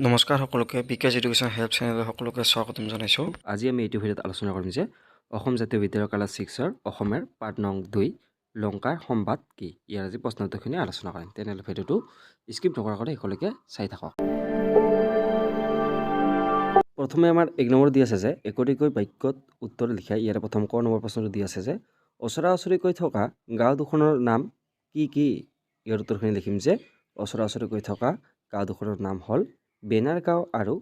নমস্কাৰ সকলোকে, বিকাশ education help চেনেলত সকলোকে স্বাগতম জনাইছোঁ। আজি আমি এইটো ভিডিঅ'ত আলোচনা কৰিম যে অসম জাতীয় বিদ্যালয় ক্লাছ ছিক্সৰ অসমীয়াৰ পাঠ নং 2, লংকাৰ সম্বাদ কি, ইয়াৰ আজি প্ৰশ্ন উত্তৰখিনি আলোচনা কৰিম। তেনেহ'লে ভিডিঅ'টো স্কিপ নকৰাকৈ শেষলৈকে চাই থাকক। প্ৰথমে আমাৰ 1 নম্বৰ দি আছে যে একোটিকৈ বাক্যত উত্তৰ লিখা। ইয়াৰে প্ৰথম ক নম্বৰ প্ৰশ্নটো দি আছে যে ওচৰা ওচৰিকৈ থকা গাঁও দুখনৰ নাম কি কি? ইয়াৰ উত্তৰখিনি লিখিম যে ওচৰা ওচৰিকৈ থকা গাঁও দুখনৰ নাম হ'ল বেনাৰ গাঁও আৰু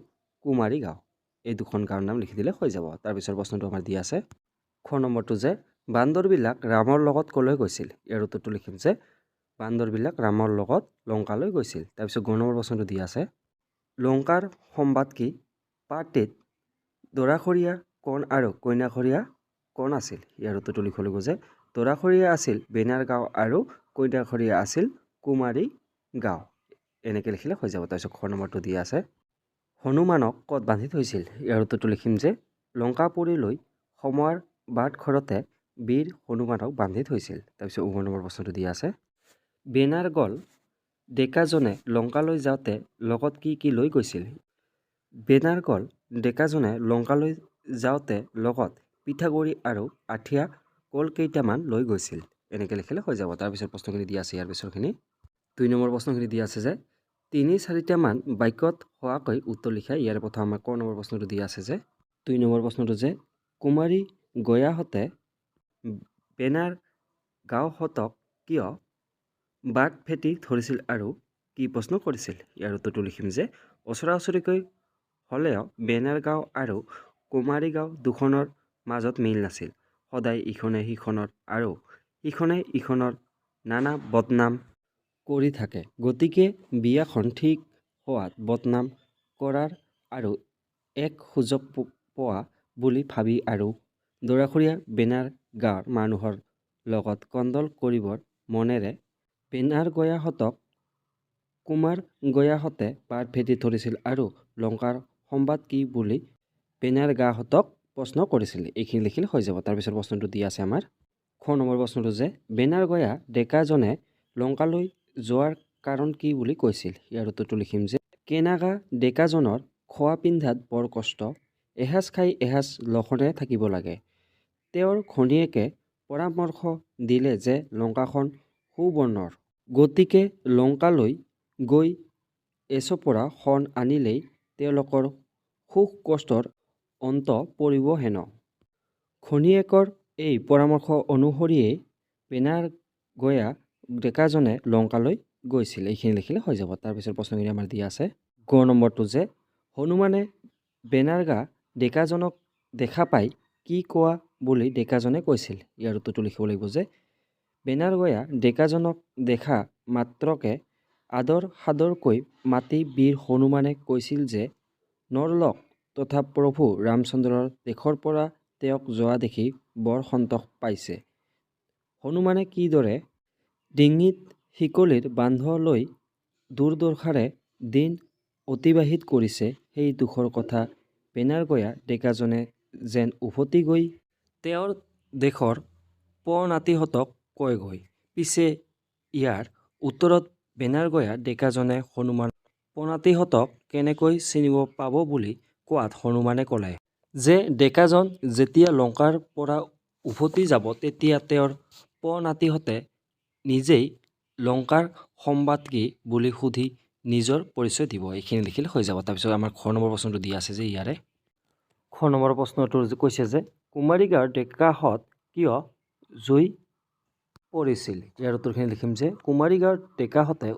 কুমাৰী গাঁও। এই দুখন গাঁৱৰ নাম লিখি দিলে হৈ যাব। তাৰপিছৰ প্ৰশ্নটো আমাৰ দি আছে খ নম্বৰটো যে বান্দৰবিলাক ৰামৰ লগত ক'লৈ গৈছিল? ইয়াৰ উত্তৰটো লিখিম যে বান্দৰবিলাক ৰামৰ লগত লংকালৈ গৈছিল। তাৰপিছত গ নম্বৰ প্ৰশ্নটো দি আছে লংকাৰ সম্বাদ কি পাৰ্টিত দৰাখৰীয়া কোন আৰু কইনাখৰীয়া কোন আছিল? ইয়াৰ উত্তৰটো লিখিব লাগিব যে দৰাখৰীয়া আছিল বেনাৰ গাঁও আৰু কইনাখৰীয়া আছিল কুমাৰী গাঁও। এনেকৈ লিখিলে হৈ যাব। তাৰপিছত খ নম্বৰটো দি আছে হনুমানক ক'ত বান্ধি থৈছিল? ইয়াৰ উত্তৰটো লিখিম যে লংকাপুৰীলৈ সোমোৱাৰ বাটঘৰতে বীৰ হনুমানক বান্ধি থৈছিল। তাৰপিছত উভয় নম্বৰ প্ৰশ্নটো দি আছে বেনাৰগল ডেকাজনে লংকালৈ যাওঁতে লগত কি কি লৈ গৈছিল? বেনাৰগল ডেকাজনে লংকালৈ যাওঁতে লগত পিঠাগুড়ি আৰু আঠিয়া কল কেইটামান লৈ গৈছিল। এনেকৈ লিখিলে হৈ যাব। তাৰপিছত প্ৰশ্নখিনি দি আছে ইয়াৰ পিছৰখিনি 2 নম্বৰ প্ৰশ্নখিনি দি আছে যে তিনি চাৰিটামান বাক্যত হোৱাকৈ উত্তৰ লিখা। ইয়াৰ প্ৰথম আমাৰ ক নম্বৰ প্ৰশ্নটো দি আছে যে 2 নম্বৰ প্ৰশ্নটো যে কুমাৰী গয়াহঁতে বেনাৰ গাঁওহঁতক কিয় বাট ভেটি ধৰিছিল আৰু কি প্ৰশ্ন কৰিছিল? ইয়াৰ উত্তৰটো লিখিম যে ওচৰা ওচৰিকৈ হ'লেও বেনাৰ গাঁও আৰু কুমাৰী গাঁও দুখনৰ মাজত মিল নাছিল। সদায় ইখনে সিখনৰ আৰু সিখনে ইখনৰ নানা বদনাম কৰি থাকে। গতিকে বিয়াখন ঠিক হোৱাত বদনাম কৰাৰ আৰু এক সুযোগ পোৱা বুলি ভাবি আৰু দৰাখৰীয়া বেনাৰ গাঁৱৰ মানুহৰ লগত কন্দল কৰিবৰ মনেৰে বেনাৰ গয়াহঁতক কুমাৰ গয়াহঁতে বাট ভেটি ধৰিছিল আৰু লংকাৰ সম্বাদ কি বুলি বেনাৰ গাঁৱহঁতক প্ৰশ্ন কৰিছিল। এইখিনি লিখিলে হৈ যাব। তাৰপিছত প্ৰশ্নটো দি আছে আমাৰ খ নম্বৰ প্ৰশ্নটো যে বেনাৰ গয়া ডেকাজনে লংকালৈ যোৱাৰ কাৰণ কি বুলি কৈছিল? ইয়াৰ উত্তৰটো লিখিম যে কেনাগা ডেকাজনৰ খোৱা পিন্ধাত বৰ কষ্ট, এসাঁজ খাই এসাঁজ লঘোণে থাকিব লাগে। তেওঁৰ ঘৈণীয়েকে পৰামৰ্শ দিলে যে লংকাখন সুবৰ্ণৰ, গতিকে লংকালৈ গৈ এচপৰা সোণ আনিলেই তেওঁলোকৰ সুখ কষ্টৰ অন্ত পৰিব হেনো। ঘৈণীয়েকৰ এই পৰামৰ্শ অনুসৰিয়েই বেনাৰ গয়া ডেকাজনে লংকালৈ গৈছিল। এইখিনি লিখিলে হৈ যাব। তাৰপিছত প্ৰশ্নখিনি আমাৰ দিয়া আছে গ নম্বৰটো যে হনুমানে বেনাৰগা ডেকাজনক দেখা পাই কি কোৱা বুলি ডেকাজনে কৈছিল? ইয়াৰ উত্তৰটো লিখিব লাগিব যে বেনাৰগয়া ডেকাজনক দেখা মাত্ৰকে আদৰ সাদৰকৈ মাতি বীৰ হনুমানে কৈছিল যে নৰলোক তথা প্ৰভু ৰামচন্দ্ৰৰ দেশৰ পৰা তেওঁক যোৱা দেখি বৰ সন্তোষ পাইছে। হনুমানে কিদৰে ডিঙিত শিকলিৰ বান্ধ লৈ দুৰ্দশাৰে দিন অতিবাহিত কৰিছে সেই দুখৰ কথা বেনাৰগয়া ডেকাজনে যেন উভতি গৈ তেওঁৰ দেশৰ প-নাতিহঁতক কয়গৈ। পিছে ইয়াৰ উত্তৰত বেনাৰগয়া ডেকাজনে হনুমানৰ পনাতিহঁতক কেনেকৈ চিনিব পাব বুলি কোৱাত হনুমানে ক'লে যে ডেকাজন যেতিয়া লংকাৰ পৰা উভতি যাব তেতিয়া তেওঁৰ প-নাতিহঁতে নিজেই লংকাৰ সম্বাদ কি বুলি সুধি নিজৰ পৰিচয় দিব। এইখিনি লিখিলে হৈ যাব। তাৰপিছত আমাৰ খ নম্বৰ প্ৰশ্নটো দি আছে যে ইয়াৰে খ নম্বৰ প্ৰশ্নটো কৈছে যে কুমাৰী গাঁৱৰ ডেকাহঁত কিয় জুই পৰিছিল? ইয়াৰ উত্তৰখিনি লিখিম যে কুমাৰী গাঁৱৰ ডেকাহঁতে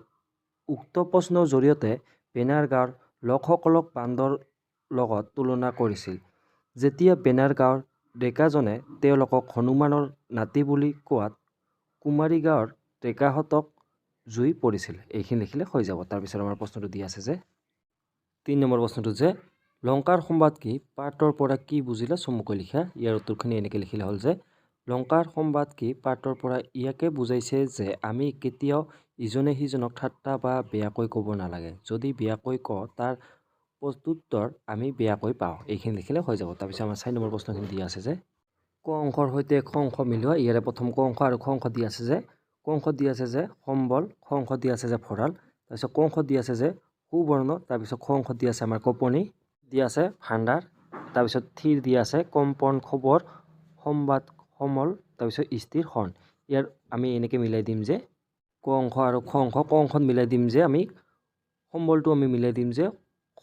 উক্ত প্ৰশ্নৰ জৰিয়তে বেনাৰ গাঁৱৰ লোকসকলক বান্দৰ লগত তুলনা কৰিছিল। যেতিয়া বেনাৰ গাঁৱৰ ডেকাজনে তেওঁলোকক হনুমানৰ নাতি বুলি কোৱাত কুমাৰী গাঁৱৰ ডেকাহঁতক জুই পৰিছিল। এইখিনি লিখিলে হৈ যাব। তাৰপিছত আমাৰ প্ৰশ্নটো দি আছে যে 3 নম্বৰ প্ৰশ্নটো যে লংকাৰ সম্বাদ কি পাঠৰ পৰা কি বুজিলা চমুকৈ লিখা। ইয়াৰ উত্তৰখিনি এনেকৈ লিখিলে হ'ল যে লংকাৰ সম্বাদ কি পাঠৰ পৰা ইয়াকে বুজাইছে যে আমি কেতিয়াও ইজনে সিজনক ঠাট্টা বা বেয়াকৈ ক'ব নালাগে। যদি বেয়াকৈ কওঁ তাৰ প্ৰত্যুত্তৰ আমি বেয়াকৈ পাওঁ। এইখিনি লিখিলে হৈ যাব। তাৰপিছত আমাৰ 4 নম্বৰ প্ৰশ্নখিনি দি আছে যে ক অংশৰ সৈতে খ অংশ মিলোৱা। ইয়াৰে প্ৰথম ক অংশ আৰু খ অংশ দি আছে যে ক অংশ দি আছে যে সম্বল, খ অংশ দি আছে যে ভঁৰাল, তাৰপিছত ক অংশ দি আছে যে সুবৰ্ণ, তাৰপিছত খ অংশত দিয়া আছে আমাৰ কপনি, দিয়া আছে ভাণ্ডাৰ, তাৰপিছত থিৰ দিয়া আছে কম্পন খবৰ সম্বাদ সমল, তাৰপিছত স্থিৰ সন। ইয়াৰ আমি এনেকৈ মিলাই দিম যে ক অংশ আৰু খ অংশ, ক অংশত মিলাই দিম যে আমি সম্বলটো আমি মিলাই দিম যে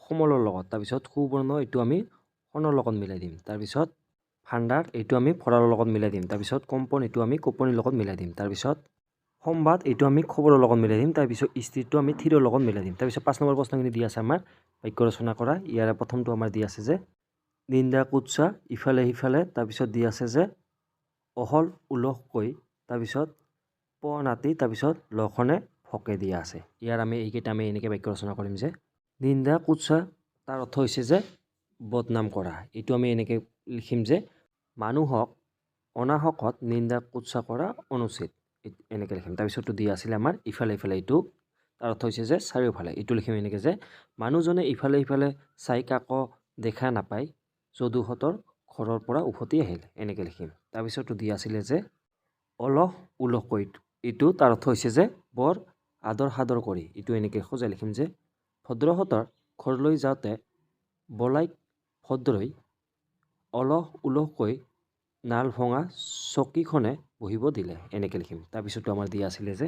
সমলৰ লগত, তাৰপিছত সুবৰ্ণ এইটো আমি সনৰ লগত মিলাই দিম, তাৰপিছত ভাণ্ডাৰ এইটো আমি ভঁৰালৰ লগত মিলাই দিম, তাৰপিছত কম্পন এইটো আমি কপনিৰ লগত মিলাই দিম, তাৰপিছত সম্বাদ এইটো আমি খবৰৰ লগত মিলাই দিম, তাৰপিছত স্থিৰটো আমি থিৰৰ লগত মিলাই দিম। তাৰপিছত 5 নম্বৰ প্ৰশ্নখিনি দি আছে আমাৰ বাক্য ৰচনা কৰা। ইয়াৰে প্ৰথমটো আমাৰ দি আছে যে নিন্দা কুৎসা ইফালে সিফালে, তাৰপিছত দি আছে যে অহল উলহকৈ, তাৰপিছত প নাতি, তাৰপিছত লক্ষণে ফকে দিয়া আছে। ইয়াৰ আমি এইকেইটা আমি এনেকৈ বাক্য ৰচনা কৰিম যে নিন্দা কুৎসা তাৰ অৰ্থ হৈছে যে বদনাম কৰা। এইটো আমি এনেকৈ লিখিম যে মানুহক অনাহকত নিন্দা কুৎসা কৰা অনুচিত, এনেকৈ লিখিম। তাৰপিছতটো দিয়া আছিলে আমাৰ ইফালে ইফালে, এইটো তাৰ অৰ্থ হৈছে যে চাৰিওফালে। এইটো লিখিম এনেকৈ যে মানুহজনে ইফালে সিফালে চাই কাকো দেখা নাপায় যদুহঁতৰ ঘৰৰ পৰা উভতি আহিল, এনেকৈ লিখিম। তাৰপিছতটো দিয়া আছিলে যে অলহ উলহকৈ, এইটো তাৰ অৰ্থ হৈছে যে বৰ আদৰ সাদৰ কৰি। এইটো এনেকৈ সজাই লিখিম যে ভদ্ৰহঁতৰ ঘৰলৈ যাওঁতে বলাইক ভদ্ৰই অলহ উলহকৈ নাল ভঙা চকীখনে বহিব দিলে, এনেকৈ লিখিম। তাৰপিছতো আমাৰ দিয়া আছিলে যে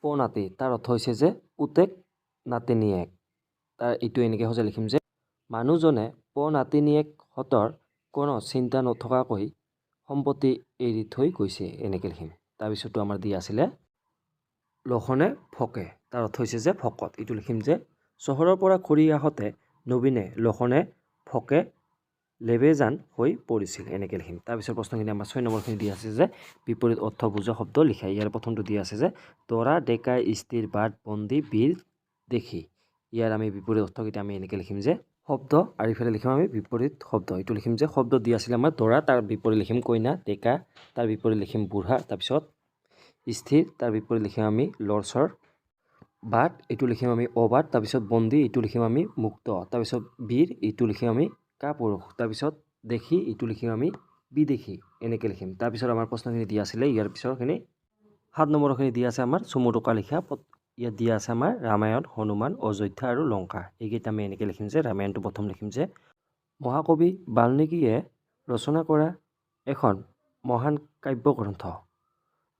পনাতি, তাৰ অৰ্থ হৈছে যে পুতেক নাতিনীয়েক। তাৰ এইটো এনেকৈ সজাই লিখিম যে মানুহজনে পনাতিনীয়েকহঁতৰ কোনো চিন্তা নথকাকৈ সম্পত্তি এৰি থৈ গৈছে, এনেকৈ লিখিম। তাৰপিছতো আমাৰ দিয়া আছিলে লক্ষণে ফকে, তাৰ অৰ্থ হৈছে যে ভকত। এইটো লিখিম যে চহৰৰ পৰা ঘূৰি আহোঁতে নবীনে লক্ষণে ফকে লেবেজান হৈ পৰিছিল, এনেকৈ লিখিম। তাৰপিছত প্ৰশ্নখিনি আমাৰ 6 নম্বৰখিনি দিয়া আছে যে বিপৰীত অৰ্থ বুজা শব্দ লিখা। ইয়াৰ প্ৰথমটো দিয়া আছে যে দৰা ডেকা স্থিৰ বাট বন্দী বীৰ দেখি। ইয়াৰ আমি বিপৰীত অৰ্থকেইটা আমি এনেকৈ লিখিম যে শব্দ আৰু ইফালে লিখিম আমি বিপৰীত শব্দ। এইটো লিখিম যে শব্দ দিয়া আছিলে আমাৰ দৰা, তাৰ বিপৰীত লিখিম কইনা, ডেকা তাৰ বিপৰীত লিখিম বুঢ়া, তাৰপিছত স্থিৰ তাৰ বিপৰীত লিখিম আমি লৰচৰ, বাট এইটো লিখিম আমি অবাট, তাৰপিছত বন্দী এইটো লিখিম আমি মুক্ত, তাৰপিছত বীৰ এইটো লিখিম আমি কাপুৰুষ, তাৰপিছত দেখি এইটো লিখিম আমি বিদেশী, এনেকৈ লিখিম। তাৰপিছত আমাৰ প্ৰশ্নখিনি দিয়া আছিলে। ইয়াৰ পিছৰখিনি 7 নম্বৰখিনি দিয়া আছে আমাৰ চমু টোকা লিখা। ইয়াত দিয়া আছে আমাৰ ৰামায়ণ, হনুমান, অযোধ্যা আৰু লংকা। এইকেইটা আমি এনেকৈ লিখিম যে ৰামায়ণটো প্ৰথম লিখিম যে মহাকবি বাল্মীকিয়ে ৰচনা কৰা এখন মহান কাব্যগ্ৰন্থ।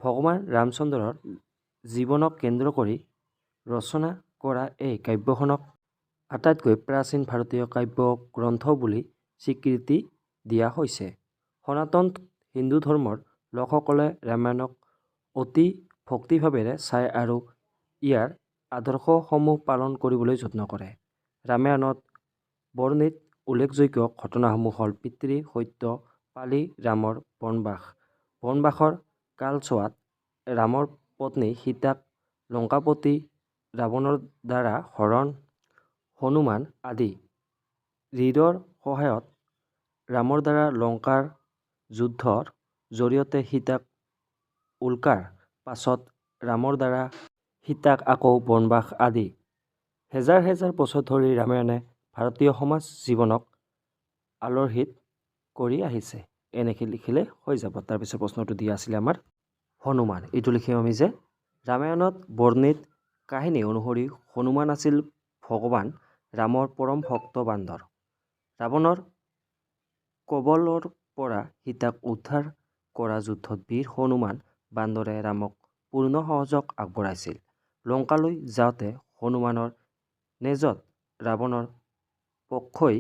ভগৱান ৰামচন্দ্ৰৰ জীৱনক কেন্দ্ৰ কৰি ৰচনা কৰা এই কাব্যখনক আটাইতকৈ প্ৰাচীন ভাৰতীয় কাব্যগ্ৰন্থ বুলি স্বীকৃতি দিয়া হৈছে। সনাতন হিন্দু ধৰ্মৰ লোকসকলে ৰামায়ণক অতি ভক্তিভাৱেৰে চায় আৰু ইয়াৰ আদৰ্শসমূহ পালন কৰিবলৈ যত্ন কৰে। ৰামায়ণত বৰ্ণিত উল্লেখযোগ্য ঘটনাসমূহ হ'ল পিতৃ সত্য পালি ৰামৰ বনবাস, বনবাসৰ কালছোৱাত ৰামৰ পত্নী সীতাক লংকাপতি ৰাৱণৰ দ্বাৰা হৰণ, হনুমান আদি ৰীৰৰ সহায়ত ৰামৰ দ্বাৰা লংকাৰ যুদ্ধৰ জৰিয়তে সীতাক উল্কাৰ পাছত ৰামৰ দ্বাৰা সীতাক আকৌ বনবাস আদি। হেজাৰ হেজাৰ বছৰ ধৰি ৰামায়ণে ভাৰতীয় সমাজ জীৱনক আলোড়িত কৰি আহিছে, এনেকৈ লিখিলে হৈ যাব। তাৰপিছত প্ৰশ্নটো দিয়া আছিলে আমাৰ হনুমান। এইটো লিখিম আমি যে ৰামায়ণত বৰ্ণিত কাহিনী অনুসৰি হনুমান আছিল ভগৱান ৰামৰ পৰম ভক্ত বান্দৰ। ৰাৱণৰ কবলৰ পৰা সীতাক উদ্ধাৰ কৰা যুদ্ধত বীৰ হনুমান বান্দৰে ৰামক পূৰ্ণ সহযোগ আগবঢ়াইছিল। লংকালৈ যাওঁতে হনুমানৰ নেজত ৰাৱণৰ পক্ষই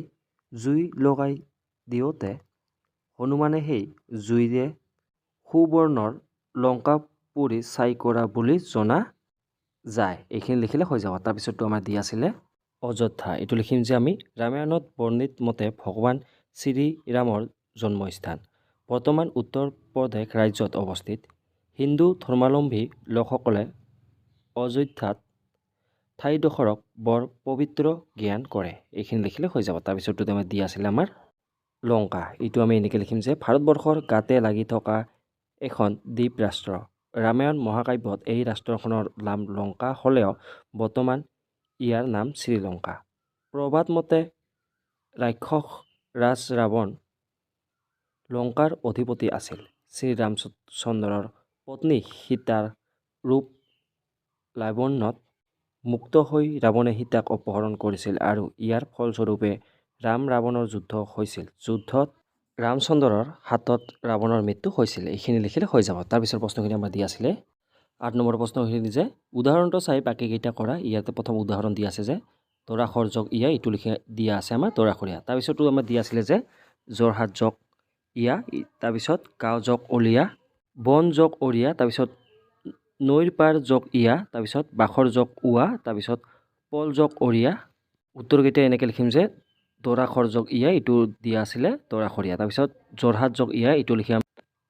জুই লগাই দিওঁতে হনুমানে সেই জুইৰে সুবৰ্ণৰ লংকা পুৰি ছাই কৰা বুলি জনা যায়। এইখিনি লিখিলে হৈ যাব। তাৰপিছতটো আমাৰ দিয়া আছিলে অযোধ্যা। এইটো লিখিম যে আমি ৰামায়ণত বৰ্ণিত মতে ভগৱান শ্ৰীৰামৰ জন্মস্থান বৰ্তমান উত্তৰ প্ৰদেশ ৰাজ্যত অৱস্থিত। হিন্দু ধৰ্মাৱলম্বী লোকসকলে অযোধ্যাত ঠাইডোখৰক বৰ পবিত্ৰ জ্ঞান কৰে। এইখিনি লিখিলে হৈ যাব। তাৰপিছতটো আমাৰ দিয়া আছিলে আমাৰ লংকা। এইটো আমি এনেকৈ লিখিম যে ভাৰতবৰ্ষৰ গাতে লাগি থকা এখন দ্বীপ ৰাষ্ট্ৰ। ৰামায়ণ মহাকাব্যত এই ৰাষ্ট্ৰখনৰ নাম লংকা হ'লেও বৰ্তমান ইয়াৰ নাম শ্ৰীলংকা। প্ৰবাদ মতে ৰাক্ষস ৰাজ ৰাৱণ লংকাৰ অধিপতি আছিল। শ্ৰীৰামচন্দ্ৰৰ পত্নী সীতাৰ ৰূপ লাৱণ্যত মুক্ত হৈ ৰাৱণে সীতাক অপহৰণ কৰিছিল আৰু ইয়াৰ ফলস্বৰূপে ৰাম ৰাৱণৰ যুদ্ধ হৈছিল। যুদ্ধত ৰামচন্দ্ৰৰ হাতত ৰাৱণৰ মৃত্যু হৈছিল। এইখিনি লিখিলে হৈ যাব। তাৰপিছৰ প্ৰশ্নখিনি আমাৰ দি আছিলে 8 নম্বৰ প্ৰশ্নখিনি যে উদাহৰণটো চাই বাকীকেইটা কৰা। ইয়াতে প্ৰথম উদাহৰণ দি আছে যে দৰাখৰ যোগ ইয়া, এইটো লিখি দিয়া আছে আমাৰ দৰাখৰীয়া। তাৰপিছতো আমাৰ দিয়া আছিলে যে যোৰহাট যোগ ইয়া, তাৰপিছত গাঁও যোগ অলীয়া, বন যোগ অৰিয়া, তাৰপিছত নৈৰ পাৰ যোগ ইয়া, তাৰপিছত বাখৰ যোগ উৱা, তাৰপিছত পল যোগ অৰিয়া। উত্তৰকেইটা এনেকৈ লিখিম যে দৰাখৰ যোগ ইয়া, এইটো দিয়া আছিলে দৰাখৰীয়া। তাৰপিছত যোৰহাট যোগ ইয়া, এইটো লিখিম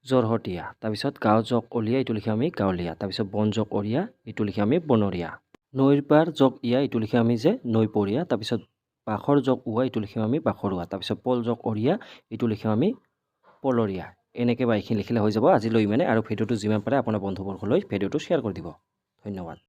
যোৰহটীয়া। তাৰপিছত গাঁও যোগ অলীয়া, এইটো লিখিম আমি গাঁৱলীয়া। তাৰপিছত বন যোগ অৰিয়া, এইটো লিখিম আমি বনৰীয়া। নৈৰ পাৰ যোগ ইয়া, এইটো লিখিম আমি যে নৈপৰীয়া। তাৰপিছত বাখৰ যোগ উৱা, এইটো লিখিম আমি বাখৰুৱা। তাৰপিছত পল যোগ অৰিয়া, এইটো লিখিম আমি পলৰীয়া। এনেকৈ বা এইখিনি লিখিলে হৈ যাব। আজিলৈ ইমানে, আৰু ভিডিঅ'টো যিমান পাৰে আপোনাৰ বন্ধুবৰ্গলৈ ভিডিঅ'টো শ্বেয়াৰ কৰি দিব। ধন্যবাদ।